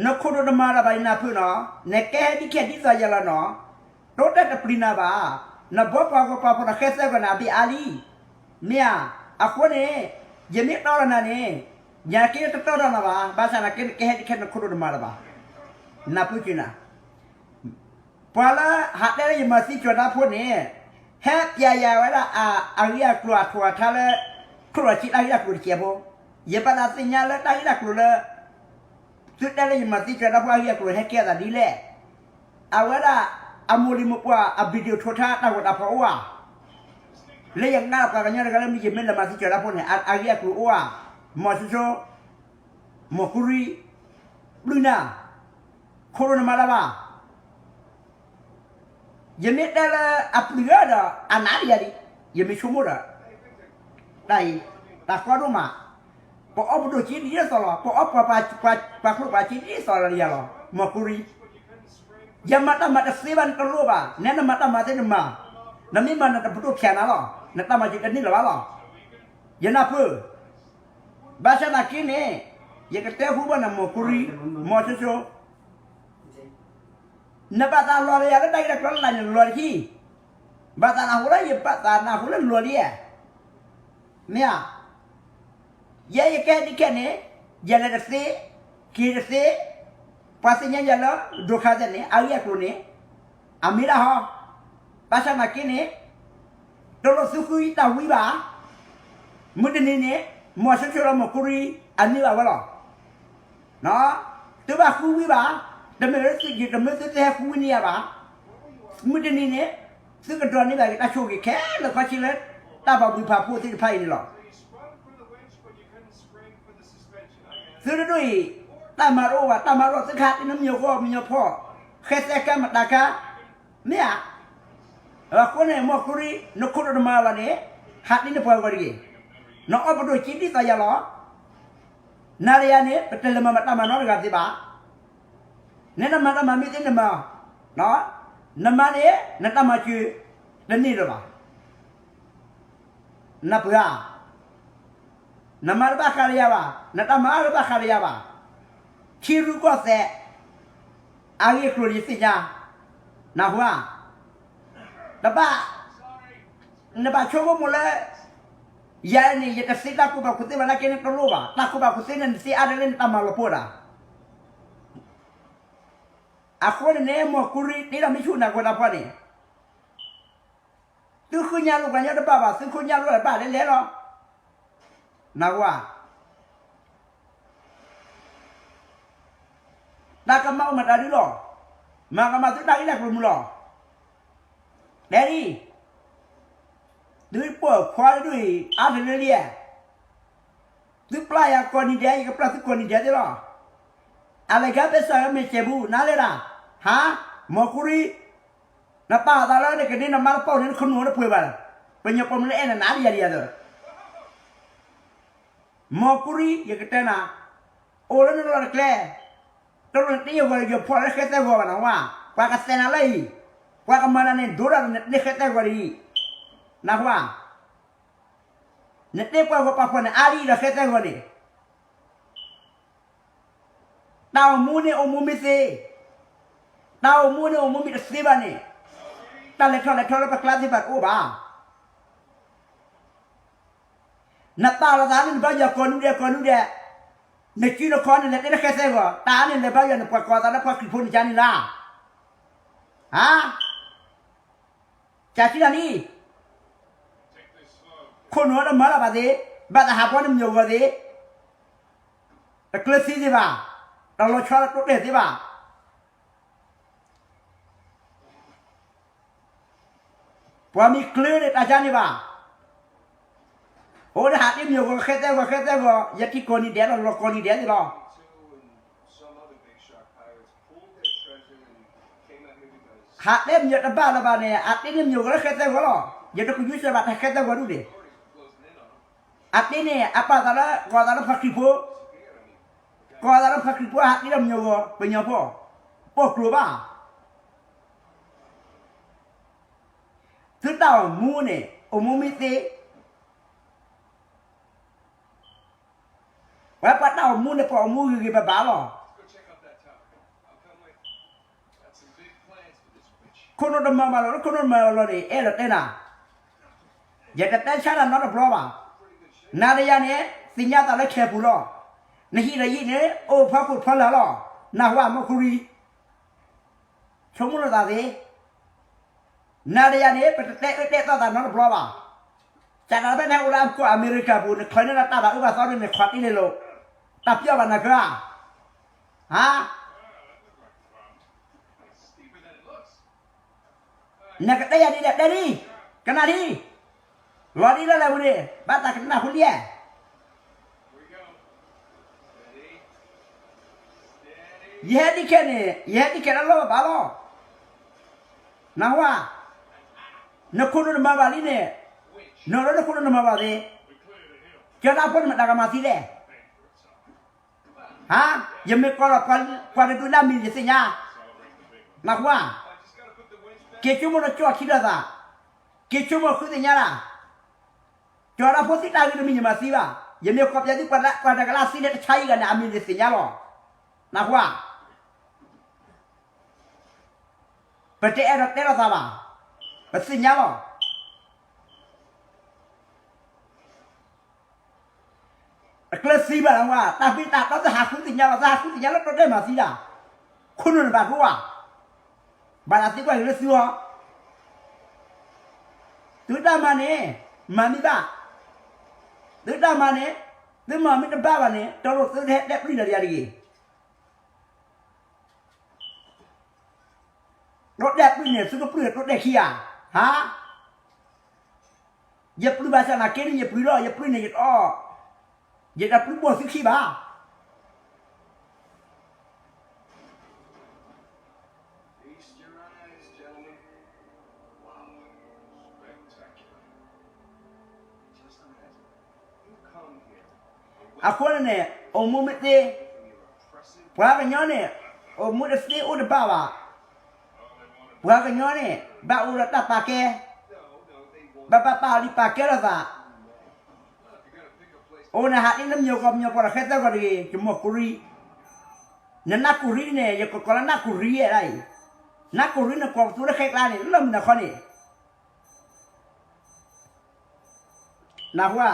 နခိၣ်ဒိၣ်တမၤတၢ်ဘၣ်ယနၢ်ပၢၢ်နီၤ, နကဲဟဲဒ်ခဲဒ်သိးယၤလီၤနီၤ, တိတဲာ်တပျံၤနၤဘၣ်, နဘှီပှၤဂီၤပှၤဖှီၣ်ဒီးဃဲသဲဂီၤန့ၣ် အဘ့ၣ်အါလံ, မ့ၢ်ဧါ. အဃိန့ၣ် ယမ့ၢ်တီဒီးနၤန့ၣ် ယက့တတီဒီးနၤဘၣ်, ဘၣ်ဆၣ်သနာ်က့နကဲဟဲဒ်ခဲနခိၣ်ဒိၣ်တမၤတၢ်ဘၣ်, နၢ်ပၢၢ်က့ၤနၤ ပှၤလၢဟးတဲလၢယမၤသံကၠီၤဒါဖိန့ၣ် ဟဲပျဲယၤဝဲဒၣ်အဂ့ၢ်အကျိၤအထူအထါလၢ ထိၣ်လီၤဆံတၢ်ဂ့ၢ်တၢ်ကျိၤတစဲးဖိ, ယဘၣ်သးသ့ၣ်ညါလၢတၢ်ဂ့ၢ်တၢ်ကျိၤလၢ သုတဲလၢယမၤသံကၠီၤဒါဖိအဂ့ၢ်အကျိၤဟဲကဲအသးဒ်လဲၣ်. အဝဲဒၣ်အမိၢ်လံၤမိၢ်ပှၢ်အ video ထိၣ်ထါတၢ်ဂီၤတၢ်ဖီၣ်အိၣ်ဧါ, လၢယကနၣ်ပှၤကညီတဂၤလၢမ့ၢ်ယမ့ၢ်လဲၤမၤသံကၠီၤဒါဖိန့ၣ် အဂ့ၢ်အကျိၤအိၣ်ဧါ, မီၤစိစိ မီၤကူရံ, ပျုၢ်နၤ, ခိၣ်ဒိၣ်နမၤတၢ်ဘၣ်. ယမ့ၢ်တဲလၢအပျုၢ်ဧါဒီး အနးဒံးယၤဒံး, ယမ့ၢ်ဆိကမိၣ်ဒီး တၢ်အံၤ တၢ်ကီဒိၣ်မး, ပအီၣ်ပဒိၣ်က့ဒ်သိးလီၤ, ပအီၣ်ပှၤကျိာ်ပှၤက့ဒ်သိးလီၤယၤလီၤ, မီၤကူရံ. ယမၤတၢ်မၤတသ့ဘၣ်နတလိၣ်ဘၣ်, နဲနမၤတၢ်မၤသ့နမၤ, နမ့ၢ်မၤနတပဒိၣ်ဖျဲးနၤလီၤ, နတၢ်မၤစၢၤတန့ၢ်လၢၤဘၣ်လီၤ. ယနၢ်ပၢၢ် ဘၣ်ဆၣ်သနာ်က့န့ၣ် ယကတဲဃူဘၣ်နမီၤကူရံ, မီၤစိစိ, နဘၣ်သးလီၤလၢယၤလၢတၢ်ဂ့ၢ်တၢ်ကျိၤလၢ်လၢ်န့ၣ် လီၤတဟံၣ်, ဘၣ်သးနၢ်ဟူလၢယဘၣ်သးနၢ်ဟူလၢလီၤလံဧါ, မ့ၢ်ဧါ. ယဲယကဲဒ်ခဲန့ၣ် ယလဲၤတသ့, က့ၤတသ့, ပှၤသ့ၣ်ညါယၤလၢ ဒိခါသဲးန့ၣ် အဂ့ၢ်အကျိၤန့ၣ် အမ့ၢ်ဒၣ်ဟီ, ဘၣ်ဆၣ်သနာ်က့န့ၣ် တလိၣ်သုဃုယတၢ်ဝံဘၣ်, မုၢ်တနံၤန့ၣ် မီၤစိစိဒီးမီၤကူရံ အန့ၢ်ဘၣ်ဝဲလီၤ. သုဘၣ်ဃုဝံဘၣ်, တမ့ၢ်လၢသုယံၤ တမ့ၢ်သုတဟဲဃုဝံန့ၢ်ယၤဘၣ်, မုၢ်တနံၤန့ၣ် သုကဒိးန့ၢ်ဘၣ်က့ၤတၢ်ဆိၣ်ဂ့ၤခဲလၢာ်ခဲဆ့လၢ တၢ်ဘၣ်ဘှံးဖးဖှိၣ်သ့ၣ်တဖၣ်အံၤန့ၣ်လီၤ. သုတဒိၣ်အံၤ တၢ်မၤတအိၣ်ဘၣ်, တၢ်မၤတအိၣ် သုကဟးတ့ၢ်နမညီၢ်ဂီၢ်မညီၢ်ဖီၣ်, ဃဲသဲကါမတၤကါ, မ့ၢ်ဧါ. အဃိန့ၣ် မီၤကူရံ နခိၣ်ဒိၣ်တမၤလီၤန့ၣ် ဟးတ့ၢ်နပှၤဂီၢ်တဂ့ၤ, နအီၣ်ပဒိၣ်က့ဒ်သိးယၤလီၤ. နၤဒီးယၤန့ၣ် ပတလဲၤမၤတၢ်မၤနီတဂၤသ့ဘၣ်. နဲနမၤတၢ်မၤမ့ၢ်သ့နမၤ, နမၤန့ၣ် နတၢ်မၤစၢၤတန့ၢ်လၢၤဘၣ်. နၢ်ပၢၢ်ဧါ, နမၤတဘၣ်ဃးဒီးယၤဘၣ်, နတၢ်မၤအါတဘၣ်ဃးဒီးယၤဘၣ်. ထံရူၢ်ကီၢ်သဲး အဂ့ၢ်အကျိၤလၢယသ့ၣ်ညါ, နၢ်ဟူဧါ. တဘၣ်, နဘၣ်ဆိကမိၣ်လၢ ယၤန့ၣ် ယတသ့တၢ်ကူၣ်ဘၣ်ကူၣ်သ့ဘၣ်နာ်က့န့ၣ်တလိၣ်ဘၣ်, တၢ်ကူၣ်ဘၣ်ကူၣ်သ့န့ၣ် နသ့အါတလၢနတၢ်မၤလီၤပှီၢ်ဒၣ်. အဃိန့ၣ်န့ၣ် မီၤကူရံ တ့ဒီးမ့ၢ်ဆူၣ်နၢ်ကီၢ်တၢ်ဖီန့ၣ် သုဃုညါလိာ်ပှၤညီတဘၣ်ဘၣ်, သုဃုညါလိာ်တဘၣ်လဲၣ်လဲၣ်လီၤ. နၢ်ဟူဧါ. တၢ်ကမၣ်အိၣ်မတၤဒုလီၤ. မၤကမၣ်သုတၢ်ဂ့ၢ်တၢ်ကျိၤမုၢ်လီၤ. တဲဒ်, သုပိာ်ခွါတဒူၣ်အံၤ အါတလၢလံဧါ. သုပျၢ်ယၤကိးနံၤဒဲး ယကပျၢ်သုကိးနံၤဒဲးသ့လီၤ. အလဲၤကါပဲစၢ်ဝဲမ့ၢ်စဲးဘူး နၤလဲၤဒၣ်, ဟါ, မီၤကူရံ, နပာ်အသးလၢနကန့ၢ်နမါတပီၢ်န့ၣ် နခနူၣ်နပှဲၤဘၣ်, ပညိၣ်ပိာ်မုၣ်လၢအဲၣ်နၤနၤဒ်ယၤဒ်ယၤသၢ မီၤကူရံ ယကတဲနၤ, အိၣ်လၢနလီၢ်တကျဲ, တလိၣ်နတ့ယဂီၤယဖီၣ်လၢဃဲသဲဂီၤဘၣ်နၢ်ဟူဧါ, ပှၤကသဲးနၤလၢအံၤ, ပှၤကမၤနၤန့ၣ် ဒိၣ်ဒၣ်နတ့ဃဲသဲဂီၤဒ်အံၤ, နၢ်ဟူဧါ, နတ့ပှၤဂီၤပှၤဖီၣ်န့ၣ် အါဒ်အံၤဒီးဃဲသဲဂီၤန့ၣ် တၢ်အိၣ်မူန့ၣ်အိၣ်မူမ့ၢ်သ့, တၢ်အိၣ်မူန့ၣ်အိၣ်မူမ့ၢ်တသ့ဘၣ်န့ၣ်, တၢ်လဲၤထီၣ်လဲၤထီလၢပကျါသ့ၣ်တဖၣ်တအိၣ်ဘၣ်. နပာ်လီၤသးန့ၣ်နဘါယွၤကိးနူဒဲးကိးနူဒဲး, နစုနခီန့ၣ်လဲၤတ့လၢဃဲသဲဂီၤ, တၢ်အါန့ၣ်လဲၤဘါယွၤန့ၣ် ပှၤကိးသးလၢပှၤခရံာ်ဖိန့ၣ်ကန့ၣ်လၢ, ဟါ, ကဆံလၢနံၣ်, ခိၣ်နူာ်တမၤလၢၤဘၣ်သ့, ဘၣ်သးဟးဘှီန့ၣ်မ့ၢ်ဂီၤသ့, တကျၢၤသံသ့ဘၣ်, တလီၤဆီလၢတိတဲာ်သ့ဘၣ်. ပှၤမ့ၢ်ကျၢၤန့ၣ်တၢ်ကါန့ၣ်ဘၣ်. အိၣ်ဒီးဟးတ့မၠိၣ်ဂီၤ ဃဲသဲဂီၤ ဃဲသဲဂီၤ ယထံၣ်ကိးနံၤဒဲးလီၤ လီၤကိးနံၤဒဲးသ့ၣ်လီၤ. ဟးတဲမၠိၣ်တဘၣ်လၢၤဘၣ်န့ၣ် အတ့န့ၣ်မၠိၣ်ဂီၤလၢဃဲသဲဂီၤလီၤ. ယတကယူးစၢၤဘၣ်တၢ်ဃဲသဲဂီၤဒူၣ်န့ၣ် အတ့န့ၣ် အပာ်သးလၢ ကိးသးလၢပှၤခရံာ်ဖိ, ကိးသးလၢပှၤခရံာ်ဖိ ဟးတ့ဒီးမၠိၣ်ဂီၤ ပညီဖိ, ပိာ်ကျိၤဘၣ်. သုတၢ်အိၣ်မူန့ၣ် အိၣ်မူမ့ၢ်သ့, ဝဲပှၤတၢ်အိၣ်မူန့ၣ် ပှၤအိၣ်မူဂ့ၤဂ့ၤဘၣ်ဘၣ်လီၤ. ခိၣ်နူာ်တမၤဘၣ်လီၤ လၢခိၣ်နူာ်တမၤလီၤန့ၣ် အဲၣ်ဒိးတဲနၤ, ယတတဲဆါနၤနီတဘျီဘၣ်. နၤဒီးယၤန့ၣ် သ့ၣ်ညါသးလၢခဲပူၤလီၤ. နဟံၣ်ဒီးယံာ်န့ၣ် အိၣ်ဖီခိၣ်ဖီလာ်လီၤ. နၢ်ဟူဧါ မိၢ်ကူရံ, ဆိကမိၣ်လိာ်သးသ့. နၤဒီးယၤန့ၣ် ပတတဲအၢတဲသီသးနီတဘျီဘၣ်. စးထီၣ်ဖဲနဟဲအိၣ်လၢအကီၢ်အမဲရကၤပူၤ နချၢန့ၢ်လၢတၢ်ဘၣ်အၢဘၣ်သီန့ၣ် နခီတ့ၢ်လံလိာ်, တၢ်ပျီဘၣ်နၤကၢဧါ. ဟါ နကတဲယၤဒ်လဲၣ် တဲဒ်, ကနၣ်ဒ်, လီၤဒ်လဲၣ်လဲၣ်ပူၤန့ၣ် ဘၣ်သးကနၣ်ဟူလံဧါ. ယဟဲဒ်ခဲန့ၣ် ယဟဲဒ်ခဲလၢလီၢ်ဘၣ်ဘၣ်လီၤ. နၢ်ဟူဧါ, နခိၣ်နူာ်နမၤဘၣ်လံန့ၣ်, နလၢနခိၣ်နူာ်နမၤဘၣ်သ့, ကၢဒၣ်ဖိန့ၣ်မတၤကမၤသံလဲၣ်. ဟါ, ယမ့ၢ်ကိးဒီးပှၤတဒုလၢအမံၤယသ့ၣ်ညါ, နၢ်ဟူဧါ, က့ၤဆိကမိၣ်နကၠီၣ်ခံဒီးသး, က့ၤဆိကမိၣ်ဃုသ့ၣ်ညါလၢ်, ကၠီၤဒၣ်ဖိသံတၢ်ဂ့ၢ်တမံၤယမၤသံဘၣ်, ယမ့ၢ်ကိးပျးသုပှၤတဂၤလၢအသံလၢတဆါယံာ်ဂၤန့ၣ် အမံၤယသ့ၣ်ညါလီၤ, နၢ်ဟူဧါ. ပတအဲၣ်ဒိးတဲလိာ်သးဘၣ်, ပသ့ၣ်ညါလီၤ. အကျဲသံဘၣ်လၢဝဲ, တၢ်ဖံးတၢ်တီသ့ၣ်ဟးဃုသ့ၣ်ညါလီၤ, သ့ၣ်ဟးဃုသ့ၣ်ညါလၢတိတဲာ်မၤသံဒၣ်, ခိၣ်နူာ်န့ၣ်ဘၣ်ဒိဧါ, ဘၣ်ဒၣ်သံကွၢ်က့ၤလၢသုအီၤ, သုတၢ်မၤန့ၣ်, မၤမ့ၢ်ဘၣ်, သုတၢ်မၤန့ၣ်, သုမၤမ့ၢ်တဘၣ်ဘၣ်န့ၣ် တလိၣ်သုတဟဲတဲပျံၤဒီးယၤတဂ့ၤ. တိတဲာ်ပျံၤန့ၣ် သုကပျံၤတိတဲာ်ခံဧါ, ဟါ. ယပျံၤဘၣ်ဆၣ်နာ်က့န့ၣ် ယပျံၤလီၤ, ယပျံၤန့ၣ်ယတအီၣ်, ယတပျံၤဘီၣ်သုခံဘၣ်. အဃိန့ၣ်န့ၣ် အိၣ်မူမ့ၢ်သ့, ပှၤကညီန့ၣ် အိၣ်မူတသ့အိၣ်တဘၣ်ဘၣ်. ပှၤကညီန့ၣ် ဘၣ်အိၣ်ဒီးတၢ်ပာ်ကဲ, ဘၣ်ပာ်ပာ်လံပာ်ကဲလိာ်သး. အိၣ်နဟးတ့လၢမၠိၤကီၢ်မၠိၤပှီၢ်ဒီးဃဲသဲဂီၤတဂ့ၤ, ယမိၢ်ကူရံ, နနၢ်ကူရံန့ၣ် ယကကိးလၢနၢ်ကူရံဒၣ်အံၤ, နၢ်ကူရံနကွီၢ်ပသူလၢဃဲကျါန့ၣ် လၢမနုၤဃီန့ၣ် နၢ်ဟူဧါ.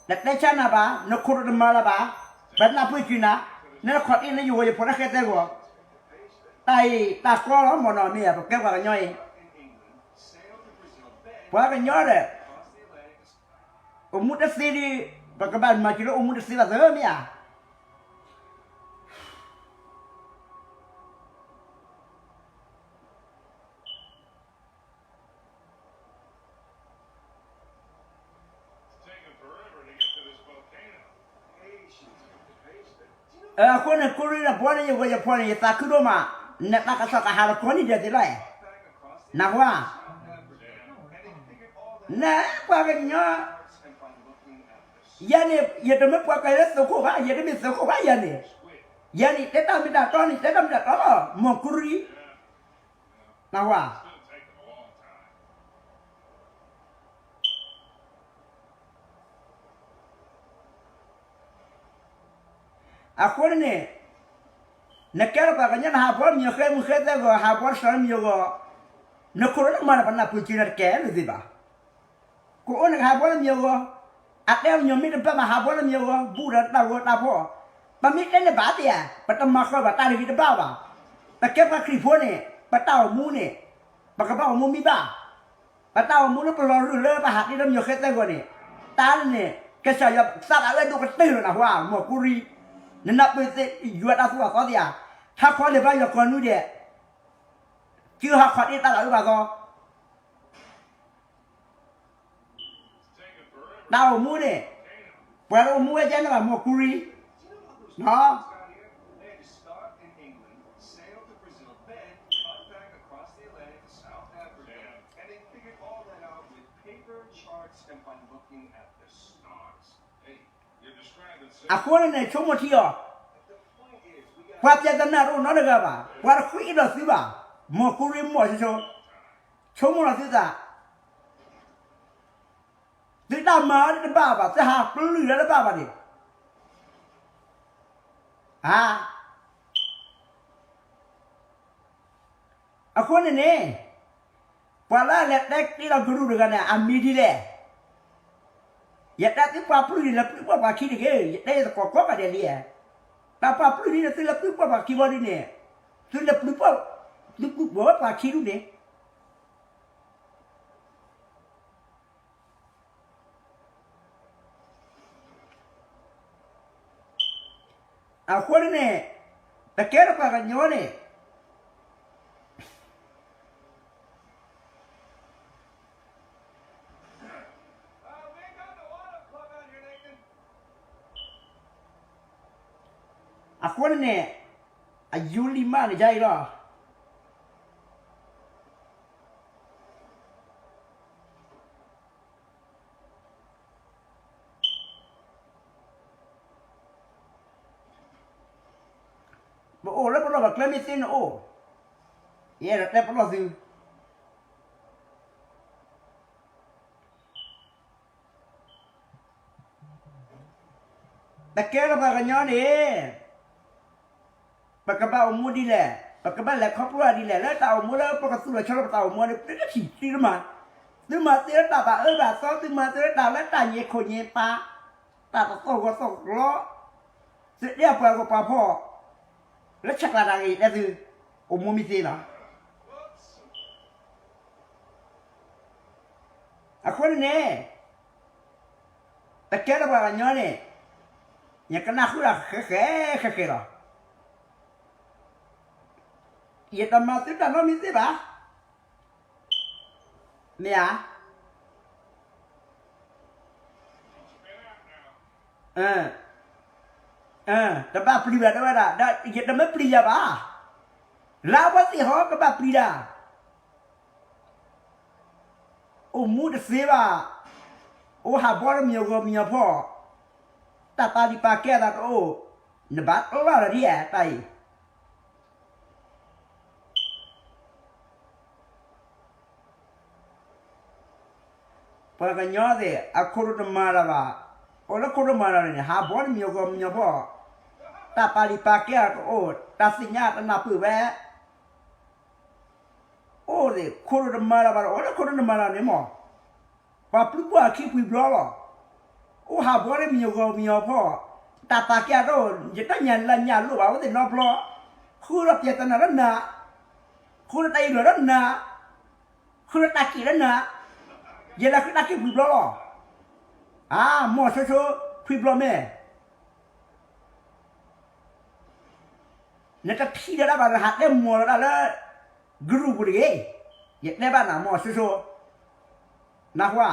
တတဲဆါနၤဘၣ်, နခိၣ်တမၤလၢၤဘၣ်, ပနၢ်ပၢၢ်ကွံာ်နၤ, နခီၣ်တ့ၢ်လၢယဂီၤယဖီၣ်လၢဃဲသဲဂီၤ, တၢ်အံၤတၢ်ကီလီၤမၢ်နီၤမ့ၢ်ဧါ, ပကဲပှၤကညီအံၤ, ပှၤကညီဒီး အိၣ်မူတသ့ဒီး ပကဘၣ်မၤစၢၤလၢအိၣ်မူတသ့ဘၣ်သ့မ့ၢ်ဧါ. အဃိန့ၣ် ကူရံနဘီန့ၣ် ယဂီၤယဖီၣ်န့ၣ် ယသးခုဒိၣ်မး, နတၢ်ကစီၣ်ကဟးလီၤကိးနံၤဒဲးသ့လီၤ, နၢ်ဟူဧါ. နပှၤကညီ, ယၤန့ၣ် ယတမ့ၢ်ပှၤကညီလၢသုးခိၣ်ဘၣ်, ယတမ့ၢ်သုးခိၣ်ဘၣ်ယၤန့ၣ်, ယၤန့ၣ် တဲတၢ်မ့ၢ်တၢ်တီန့ၣ် တဲတၢ်မ့ၢ်တၢ်တီလီၤ, မိၢ်ကူရံ, နၢ်ဟူဧါ. အဃိန့ၣ်န့ၣ်, နကဲထီၣ်ပှၤကညီနဟးဘီမၠိၤဃဲမုၢ်ဃဲသဲဂီၤ ဟးဘီတစီၤမၠိၤဂီၤ, နခိၣ်နူာ်နမၤန့ၣ် ပနၢ်ပၢၢ်စၢၤနၤတကဲလၢၤသ့ဘၣ်. ကအိၣ်နကဟးဘီလၢမၠိၤဂီၤ, အတဲမၠိၤမ့ၢ်တဘၣ်မးဟးဘီလၢမၠိၤဂီၤ ဘူးဒီးတၢ်ဂီၤတၢ်ဖီၣ်, ပမ့ၢ်တဲန့ၣ်ဘၣ်သ့ဧါ, ပတမၤဃီဘၣ်တၢ်တဂ့ၤတဘၣ်ဘၣ်. ပကဲပှၤခရံာ်ဖိန့ၣ် ပတၢ်အိၣ်မူန့ၣ်, ပကဘၣ်အိၣ်မူမ့ၢ်ဘၣ် ပတၢ်အိၣ်မူလၢပလီၤရူၢ်လၢပဟးတ့လၢမၠိၤဃဲသဲဂီၤန့ၣ်, တၢ်န့ၣ် ကစၢ်ယွၤသးဘၣ်ဝဲဒိၣ်ကတၢၢ်လီၤနၢ်ဟူဧါ မိၢ်ကူရံ, နနၢ်ပၢၢ်သ့ၣ် ယွၤတၢ်သိၣ်တၢ်သီသ့ဧါ, ဟးခီလဲၤဘါယွၤကိးနွံဒဲး, ကၢဟးခီဒ့ၣ်တၢ်လၢအအၢဘၣ်သီ တၢ်အိၣ်မူန့ၣ်, ပှၤတအိၣ်မူဝဲကဲန့ၣ်ဘၣ် မိၢ်ကူရံ, အဃိန့ၣ်န့ၣ် ဆိကမိၣ်ထံအီၤ, ပှၤပျဲတနၢ်တအိၣ်နီတဂၤဘၣ်, ပှၤတဃ့အ့ၣ်ဒီးသုဘၣ်, မိၢ်ကူရံမိၢ်ဆိဆိ, ဆိကမိၣ်လီၤသုသး သုတၢ်မၤအီၤတဘၣ်ဘၣ်, သုဟးပျုၢ်လၢတဘၣ်ဘၣ်န့ၣ်, ဧါ, အဃိန့ၣ်န့ၣ်, ပှၤလၢအလဲၤတဲတ့ၢ်လီၤကရူၢ်တဂၤန့ၣ် အမံၤဒ်လဲၣ်. ယတဲသုပှၤပျုၢ်န့ၣ် လဲၤပျုၢ်ဘၣ်ပှၤခံတဂ့ၤ, ယတဲယသကိးကိးဂၤဒဲးလံ, တၢ်ပှၤပျုၢ်ဒ်န့ၣ် သုလဲၤပျုၢ်ဘၣ်ပှၤခံဘီဒ်န့ၣ်, သုလဲၤပျုၢ်ဘၣ်, သုပျုၢ်ဘၣ်ပှၤခံဒ်န့ၣ် အဃိန့ၣ်, တကဲထီၣ်ပှၤကညီန့ၣ်, အဃိန့ၣ်န့ၣ်, အယူလံမးန့ၣ်ယါအံၤလီၤ. ပအိၣ်လၢပလီၢ်ပကျဲမ့ၢ်သ့နအိၣ်, ယအဲၣ်ဒိးတဲပလီၢ်သု တကဲထီၣ်ပှၤကညီန့ၣ်, ပကဘၣ်အိၣ်မူဒ်လဲၣ်, ပကဘၣ်လဲၤခီဖျိဒ်လဲၣ်, လၢတၢ်အိၣ်မူလၢပကသူၣ်လီၤဆီလီၤပတၢ်အိၣ်မူန့ၣ် ပတထံၣ်သုတမၤ, သုမၤသ့လၢတၢ်ဘၣ်အၢဘၣ်သီ, သုမၤသ့လၢတၢ်လၢတၢ်ညံခိၣ်ညံပၤ, တၢ်တသီၣ်ဂီၤသီၣ်ကျီ, သုတဲပှၤဂီၤပှၤဖီၣ်, လၢဆဲးကျိးတၢ်ဂ့ၤတဲသု, အိၣ်မူမံၤသ့လီၤ. အဃိန့ၣ်န့ၣ်, တကဲထီၣ်ပှၤကညီန့ၣ်, ယကနၢ်ဟူတၢ်ဃဲဃဲဃဲဃဲလီၤ. ယတမၤသုတၢ်နီတမံၤသ့ဘၣ်, မ့ၢ်ဧါ. တဘၣ်ပျံၤဘၣ်တဲဝဲဒၣ်, ဒီးယတမ့ၢ်ပျံၤယၤဘၣ်, လၢအဝဲသ့ၣ်ဟီကဘၣ်ပျံၤဒၣ် အိၣ်မူတသ့ဘၣ်, အိၣ်ဟးဘီတမံၤအဂီၢ်မံၤအဖီ, တၢ်ပာ်လုၢ်ပာ်ကဲအသးတအိၣ်, နဘၣ်အၢဘၣ်ဒီးဒ်ဧါတၢ်အံၤ. ပှၤကညီသ့ၣ် အခိၣ်ဒိၣ်တမၤတၢ်ဘၣ်, အိၣ်လၢခိၣ်ဒိၣ်မၤတၢ်န့ၣ် ဟးဘီတမံၤအဂီၢ်မံၤအဖီ, တၢ်ပာ်လုၢ်ပာ်ကဲအတအိၣ်, တၢ်သ့ၣ်ညါတနၢ်ပၢၢ်ဝဲ အိၣ်သ့ၣ်ခိၣ်ဒိၣ်တမၤတၢ်ဘၣ်ဒီး အိၣ်လၢခိၣ်ဒိၣ်တမၤတၢ်န့ၣ်မး, ပှၤပျုၢ်ဘၣ်အခံဖှံဘျီလီၤ. အိၣ်ဟးဘီတမံၤအဂီၢ်မံၤအဖီ, တၢ်ပာ်ကဲအတအိၣ်, ယတညါလၢညါလိၣ်ဘၣ်အဝဲသ့ၣ်နီတဘျီ, ဃုဒီးပျဲတနၤလၢနၤ, ဃုဒီးတၢ်အံၤလီၤလၢနၤ, ဃုဒီးတၢ်က့ၣ်လၢနၤ, ယဲဒၣ်ဃုတၢ်က့ၣ်ဖှံဘျီလီၤ. အါ, မိၢ်ဆိဆိ, ဖှံဘျီမ့ၢ် နတထံၣ်လၢၤတၢ်ဘၣ် နဟးတဲမိၢ်လၢၤတၢ်လၢ group ပူၤတဂ့ၤ, ယတဲဘၣ်နၤ မိၢ်ဆိဆိ, နၢ်ဟူဧါ,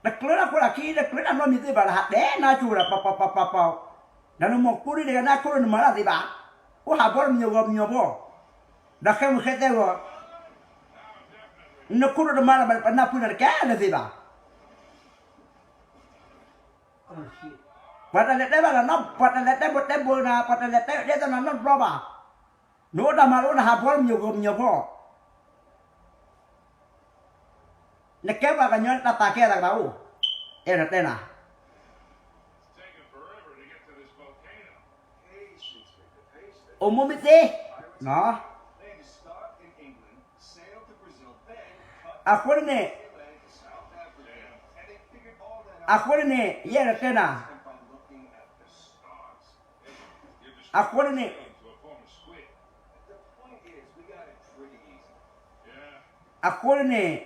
တကျၢၤတၢ်ဖိတၢ်ခံ တကျၢၤတၢ်နီတမံၤသ့ဘၣ် နဟးတဲနၤကိၤလၢပပပပပ, ဒီးနမိၢ်ကိးဒံတဂၤ နခိၣ်ဒိၣ်နမၤတၢ်သ့ဘၣ်, အိၣ်ဟးဘီတမံၤအဂီၢ်မံၤအဖီ, ဒီးဃဲမုၢ်ဃဲသဲဂီၤ နခိၣ်ဒိၣ်နမၤတၢ်ဘၣ် ပနၢ်ပၢၢ်နၤတကဲလၢၤသ့ဘၣ်. ပှၤတလဲၤတဲဘၣ်နၤ, ပှၤတလဲၤတဲဘိတဲဘိနၤ, ပှၤတလဲၤတဲဒ်သိးနၤနီတဘျီဘၣ်. နအိၣ်တၢ်မၤလိ နဟးဘီတမံၤအဂီၢ်မံၤအဖီ, နကဲပှၤကညီ နတၢ်ပာ်ကဲအသးကဘၣ်အိၣ်, အဲၣ်ဒိးတဲနၤ အိၣ်မူမ့ၢ်သ့, အဃိန့ၣ်, အဃိန့ၣ်န့ၣ် ယအဲၣ်ဒိးတဲနၤ, အဃိန့ၣ်န့ၣ်, အဃိန့ၣ်န့ၣ်,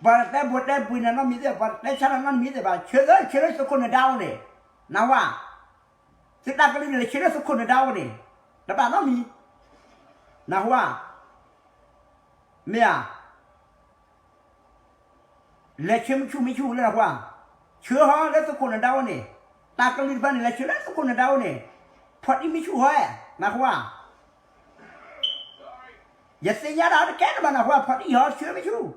ပှၤတဲဘိးတဲဘှံးနၤနီတမံၤသ့ၣ်, ပှၤတဲဆါနၤနီတမံၤသ့ၣ်ဘၣ်, ဆၢလၢဆၢလၢသုးခိၣ်နဒါအိၣ်န့ၣ်, နၢ်ဟူဧါ, သုတၢ်ကလုၢ်န့ၣ် လဲၤဆၢလၢသုးခိၣ်နဒါအိၣ်န့ၣ်, တဘၣ်နီတမံၤ, နၢ်ဟူဧါ, မ့ၢ်ဧါ လဲၤဆၢမုၢ်ဆူၣ်မုၢ်ဆူၣ်လၢနၢ်ဟူဧါ, ဆၢဟီလၢသုးခိၣ်နဒါအိၣ်န့ၣ်, တၢ်ကလုၢ်တဖၣ်န့ၣ် လဲၤဆၢလၢသုးခိၣ်နဒါအိၣ်န့ၣ်, ဖီၣ်တံၢ်မုၢ်ဆူၣ်ဟီ, နၢ်ဟူဧါ, ယသ့ၣ်ညါတၢ်တကဲတဘၣ်နၢ်ဟူဧါ, ဖီၣ်တံၢ်ဟီဆၢမုၢ်ဆူၣ်,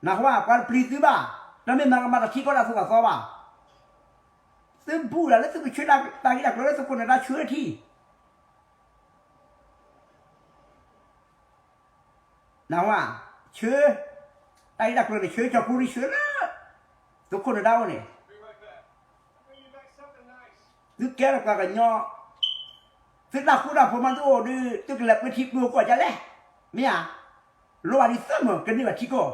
နၢ်ဟူဧါ, ပှၤတပျံၤသုဘၣ်, တမ့ၢ်မၤကမၤတၢ်ထံကီၢ်တၢ်သိၣ်တၢ်သီဘၣ်, သုဘူးဒီးလၢသုကဆၢတၢ်ဂ့ၢ်တၢ်ကျိၤလၢသုးခိၣ်နဒါဆၢထံ နၢ်ဟူဧါ, ဆၢ, တၢ်ဂ့ၢ်တၢ်ကျိၤန့ၣ် ဆၢကၠီၤဖိရံဆၢလၢ သုးခိၣ်နဒါအိၣ်န့ၣ်, သုကဲထီၣ်ပှၤကညီ, သုတၢ်ဃူတၢ်ဖိးမးသုအိၣ်ဒီး သုကလဲၤပှ့ၤထံပှ့ၤကီၢ်ဒ်လဲၣ်, မ့ၢ်ဧါ, လိၣ်ဘၣ်ဒ်သၢမုၢ် ကန့ၢ်ဘၣ်ထံကီၢ်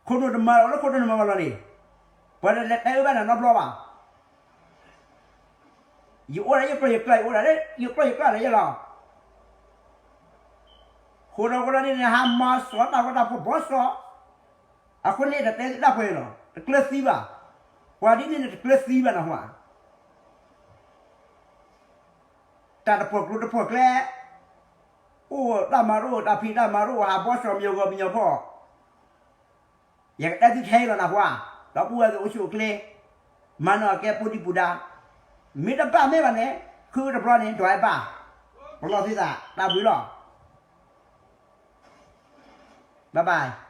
ခိၣ်နူာ်တမၤလီၤလၢခိၣ်နူာ်တမၤလီၤန့ၣ်, ပှၤတလဲၤတဲအၢဘၣ်နၤနီတဘျီဘၣ်, ယအိၣ်ဒၣ်ယကျီၢ်ယကျါ ယအိၣ်ဒၣ်လၢယကျီၢ်ယကျါလၢယလီၤ, ဃိဒီးဃိဒီးန့ၣ် နဟးမၤစီၤတၢ်ဂီၤတၢ်ဖီၣ်ဘီစီၤ, အဃိန့ၣ်တတဲသုတၢ်ပှဲၤလီၤ တကျၢၤသံဘၣ်, ပှၤဒ်န့ၣ်န့ၣ်တကျၢၤသံဘၣ်နၢ်ဟူဧါ တၢ်တပှီၢ်ကျိၤတပှီၢ်ကျဲ, အိၣ်တၢ်မၤတအိၣ် တၢ်ဖံးတၢ်မၤတအိၣ် ဟးဘီစီၤမညီဂီၤမညီဖီၣ်, ယကတဲသုခဲအံၤလီၤနၢ်ဟူဧါ, ဒီပုၢ်ဝဲၢ်သ့ၣ်အိၣ်ဆူၣ်အိၣ်ချ့, မၤနၢၤအကဲပူၤဒံပူၤဒါ, မ့ၢ်တဘၣ်မ့ၢ်ဘၣ်န့ၣ် ခုတဘျီန့ၣ် ဒွးဝဲဘၣ်, ပလီၢ်သုသး တၢ်ဘျုးလီၤ, bye bye.